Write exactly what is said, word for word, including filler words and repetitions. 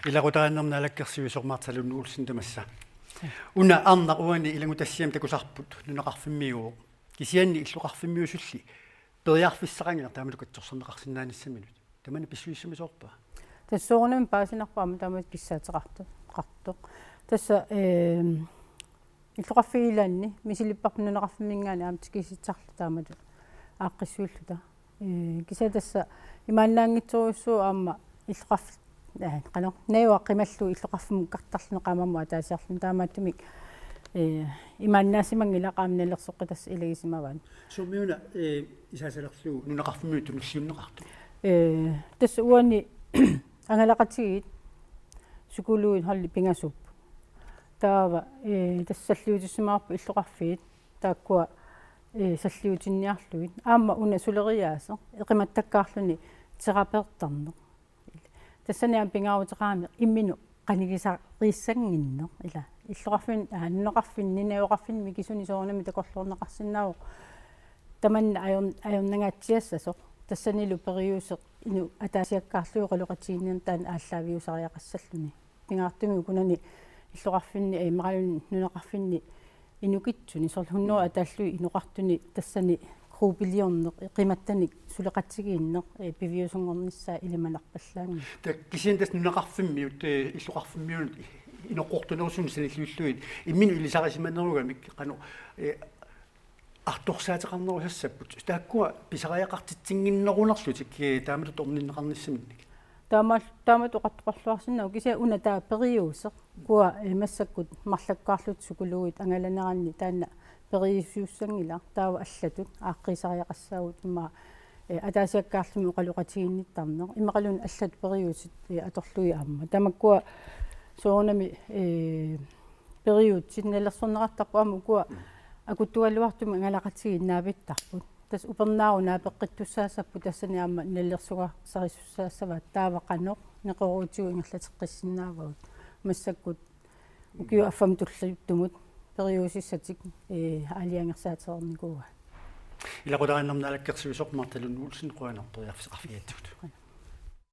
Ilaqutariinnermi naalakkersuisoq Martha Lund Olsen tamassa. Una arnaq uani ilanngutassiami takusarput nunaqarfimmiuuvoq. Kisianni illoqarfimmiusulli periarfissaqanngilaq taamatut katsorsarneqarsinnaanissaminut. Tamanna pissusissamisoorpa? Tassa soorunami paasinarpoq aamma taamatut kissaateqartoq. Tassa, ehm, illoqarfiit ilaanni misilipparput nunaqarfimminngaanniit aamma tikisitsisarluta taamatut aaqqissuilluta. Ee, kisianni tassa imaannaanngitsorujussuuvoq aamma illoqarf-, ee, qanoq, najugaq qimallugu illoqarfimmukkartarluni qaammammut ataasiarluni, taamaattumik, ee, imaannaasimanngilaq aamma nalersoqqitassat ilagisimavaat. Summiuna, ee, isaasalerlugu nunaqarfimmiut tunulliunneqartut? Ee, tassa uani angalaqatigiit, psykologit, holdi pingasuupput. Taava, ee, tassa salliutissimavarput illoqarfiit taakkua, ee, salliutinniarlugit. Aamma una suleriaaseq eqimattakkaarluni terapeertarneq. Tassani aamma pingaaruteqarami imminut qanigisariissannginneq. Ila illoqarfin-, aa, nunaqarfinni, najugaqarfinni mikisuni soorunami takorloorneqarsinnaavoq. Tamanna ajor-, ajornangaatsiassasoq. Tassanilu periuseq inuk ataasiakkaarlugu oqaloqatigiinnermik taanna aallaaviusariaqassalluni. Pingaartumik ukunani illoqarfinni, ee, immaqaluunniit nunaqarfinni inukitsuni, soorlu hundrede ataallugit inoqartuni tassani gruppiliorneq, eqimattanik suleqatigiinneq, ee, piviusunngornissaa ilimanarpallaanngilaq. Taava kisianni tassa nunaqarfimmiut, ee, illoqarfimmiunut inoqqortunerusuni sanilliullugit imminut ilisarisimanerugamik qanoq, ee, artorsaateqarnerusassapput. Taakkua pisariaqartitsinnginnerunerlutik, ee, taamatut orninneqarnissaminnik. Taama-, taamatut oqartoqarluarsinnaavoq kisianni una taava periuseq. Ukua, ee, massakkut marlakkaarlutik psykologit angalaneranni taanna periusiussanngilaq, taava allatut aaqqiisariaqassaagut immaqa, ee, ataasiakkaarluni oqaloqatigiinnittarneq. Immaqaluunniit allatut periuseq, ee, atorlugit aamma. Tamakkua soorunami, ee, periuseq nalersorneqartarput aamma ukua akuttugaluartumik angalaqatigiit naapittarput. Tassa upernaarut naapeqqittussaassapput, tassani aamma nalersugassarisussaassavaat taava qanoq neqeroorutigut ingerlateqqissinnaavagut. Massakkut ukiut affamut tulliuttumut periusissatik, ee, aalajangersaatereernikuuaat. Ilaqutariinnermi naalakkersuisoq Martha Lund Olsen, qujanaq periarfissaqarfigigatsigut.